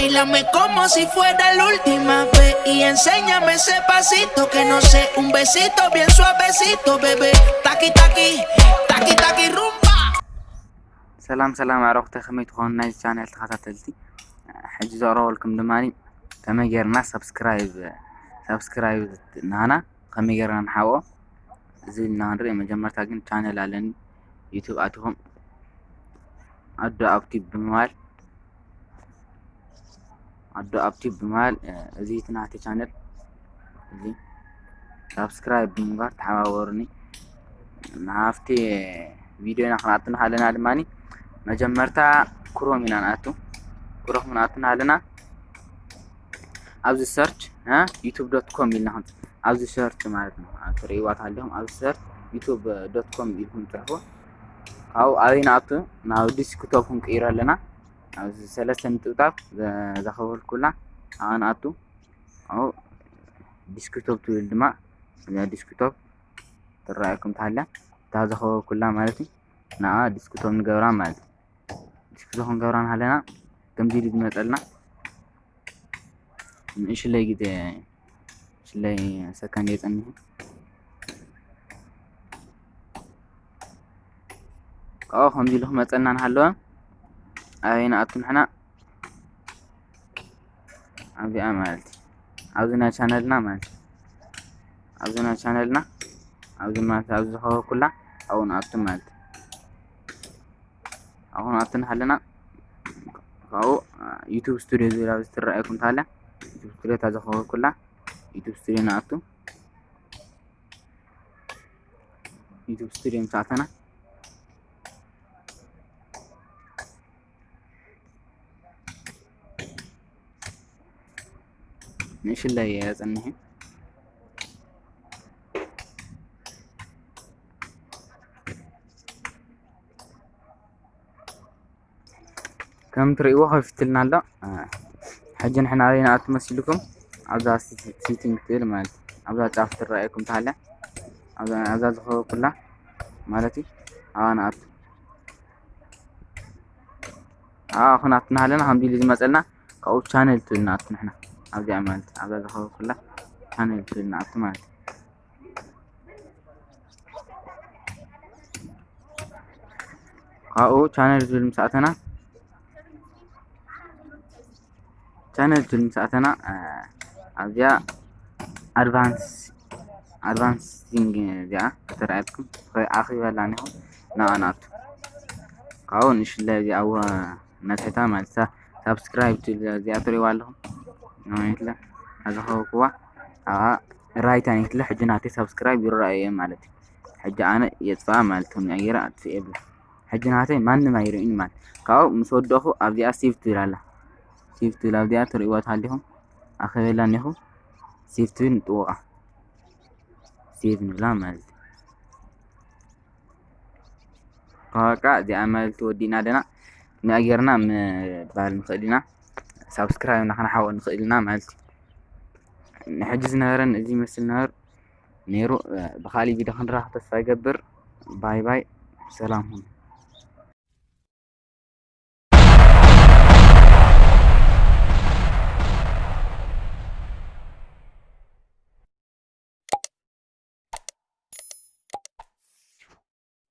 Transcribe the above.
Bailame como si fuera la última vez y enséñame ese pasito que no sé, un besito bien suavecito, bebé. Taqui, taqui, taqui, taqui, rumba. ሰላም ሰላም ኣረኽተ ከመይ ትኾኑ ናይ ቻነል ተኸታተልቲ? ሕጂ ዘቕረበልኩም ድማ ከመይ ጌርና ሰብስክራይብ ሰብስክራይብ ናና ከመይ ጌርና ንሓብኦ እዚ ኢልና ክንርኢ። መጀመርታ ግን ቻነል ኣለኒ ዩቱብ ኣቲኹም ኣዶ ኣብቲ ብምባል ኣዶ ኣብቲ ብምባል እዚ እቲ ናተይ ቻነል እዚ ሳብስክራይብ ብምግባር ተሓባበሩኒ። ናብቲ ቪድዮና ክንኣቱ ንሃለና ድማ መጀመርታ ክሮም ኢና ንኣቱ። ክሮም ክንኣቱ ንሃለና ኣብዚ ሰርች ዩቱብ ዶት ኮም ኢልና ክንጽ ኣብዚ ሰርች ማለት ነው። ትርእይዋ ኣለኹም ኣብዚ ሰርች ዩቱብ ዶት ኮም ኢልኩም ጽሕፉ። ካብኡ ኣበይ ንኣቱ ናብ ዲስክቶፕ ክንቅይሮ ኣለና። ኣብዚ ሰለስተ ንጥብጣብ ዘኸበልኩላ ኣንኣቱ ኣብኡ ዲስክቶፕ ትብል ድማ እዚኣ ዲስክቶፕ ትረኣየኩም ታሃላ እታ ዘኸበልኩላ ማለት እዩ። ንኣ ዲስክቶፕ ንገብራ ማለት እዩ። ዲስክቶፕ ክንገብራ ንሃለና ከምዚ ኢሉ ዝመፀልና ንእሽለይ ግዜ ሽለይ ሰከንድ የፀንሑ። ካብኡ ከምዚ ኢሉ ክመፀና ንሃለወ ኣበይ ንኣቱ ንሕና ኣብዚኣ ማለት ኣብዚ ናይ ቻነልና ማለት ኣብዚ ናይ ቻነልና ኣብዚ ማለት ኣብዚ ዝኸበኩላ ኣብኡ ንኣቱ ማለት ኣብኡ ንኣቱ ንሃለና ካብኡ ዩቱብ ስቱዲዮ ዝብል ኣብዚ ትረኣየኩም ታለ ዩቱብ ስቱዲዮ እታ ዝኸበኩላ ዩቱብ ስቱዲዮ ንኣቱ ዩቱብ ስቱዲዮ ምስ ኣተና ንእሽለይ እየ ጸኒሑ ከም ትርእይዎ ከፊትልና ኣሎ። ሕጂ ንሕና ኣበይ ንኣቱ መሲልኩም ኣብዛ ሲቲንግ ትብል ማለት ኣብዛ ጫፍ ትረኣየኩም ታለ ኣብዛ ዝኸበኩላ ማለት እዩ። ኣባ ንኣቱ ኣባ ኩናትና ኣለና ከም ቢሉ ዝመፀልና ካብኡ ቻነል ትብል ንኣቱ ንሕና ኣብዚኣ ማለት ኣብዛ ዝኸበኩላ ቻነል ትብል ንኣቱ ማለት ካብኡ ቻነል ዝብል ምስ ኣተና ቻነል ትብል ምስ ኣተና ኣብዚኣ ኣድቫንስ ኣድቫንሲንግ እዚኣ ከተረኣየትኩም ኣኺበላ ኒኹም ናኣ ንኣቱ ካብኡ ንሽለ እዚኣ እወ ነትሕታ ማለት ሳብስክራይብ ትብል እዚኣ ትሪእዋ ኣለኹም ናይትለ ኣዝኸበክዋ ኣኣ ራይት ኣይትለ ሕጂ ናተይ ሳብስክራይብ ይረኣየ ማለት እዩ ሕጂ ኣነ የፅፋ ማለት ቶም ኣየረ ኣጥፍእ የብለ ሕጂ ናተይ ማንም ኣይርእን ማለት ካብኡ ምስ ወደኹ ኣብዚኣ ሴቭ ትብል ኣላ ሴቭ ትብል ኣብዚኣ ትርእይዋ ተሃሊኹም ኣኸበላ እኒኹ ሴቭ ትብል ንጥውቓ ሴቭ ንብላ ማለት እዩ በቃ እዚኣ ማለት ወዲእና ደና ንኣጌርና ምባል ንኽእል ኢና ሳብስክራይብ እና ከነሓወ ንኽእል ኢና ማለት እዩ ንሕጂ ዝነበረን እዚ ይመስል ነበር ነይሩ ብካሊእ ቪድዮ ክንራኽ ተስፋ ይገብር ባይ ባይ ሰላም ሁኑ